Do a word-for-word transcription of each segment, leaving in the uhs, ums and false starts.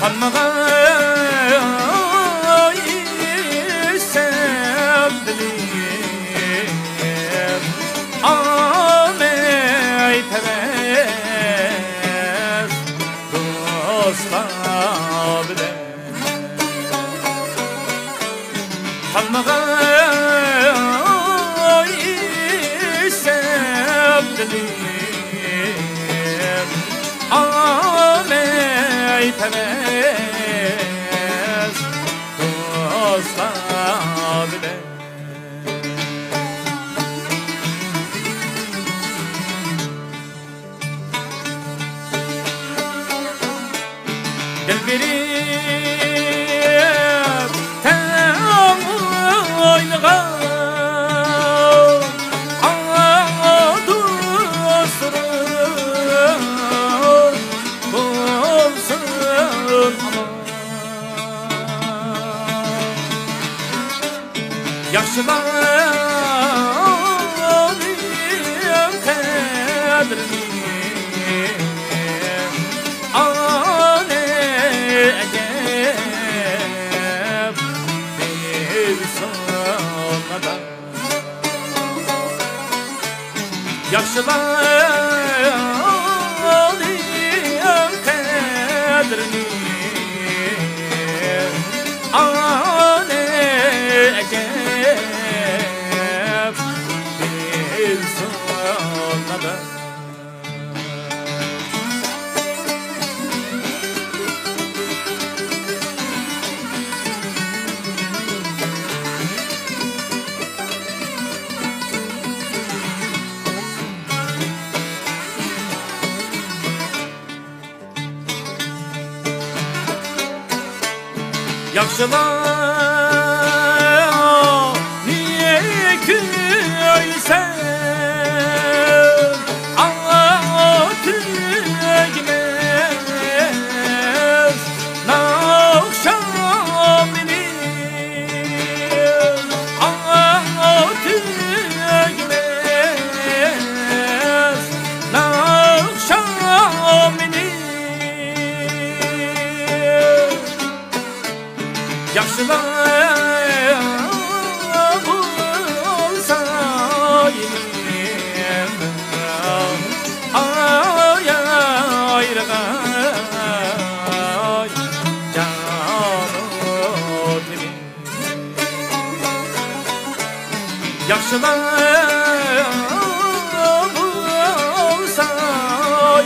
قانمىغاي ئىچسەم دىلىم، ئامەي پەرەز دوستلار بىلەن. قانمىغاي ئىچسەم دىلىم، ئامەي پەرەز دوستلار بىلەن. دىل بېرىپ تەڭ ئوينىغان، ئاڭا دوستلىرىم بولسۇن ئامان. ياخشىلارنىڭ قەدرىنى ئانى ئەجەب بىلسۇن نادان. ياخشىلارنىڭ قەدرىنى ئانى ئەجەب بىلسۇن نادان. ياخشىلارنى كۆرسەم، ئاڭا تۈگىمەس ناخشام مېنىڭ، ئاڭا تۈگىمەس ناخشام مېنىڭ. ياخشىلار بولسا يېنىمدا، ئاي ئايرىغاي جانىمنى. ياخشىلار بولسا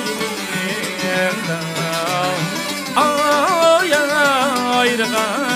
يېنىمدا، ئاي ئايرىغان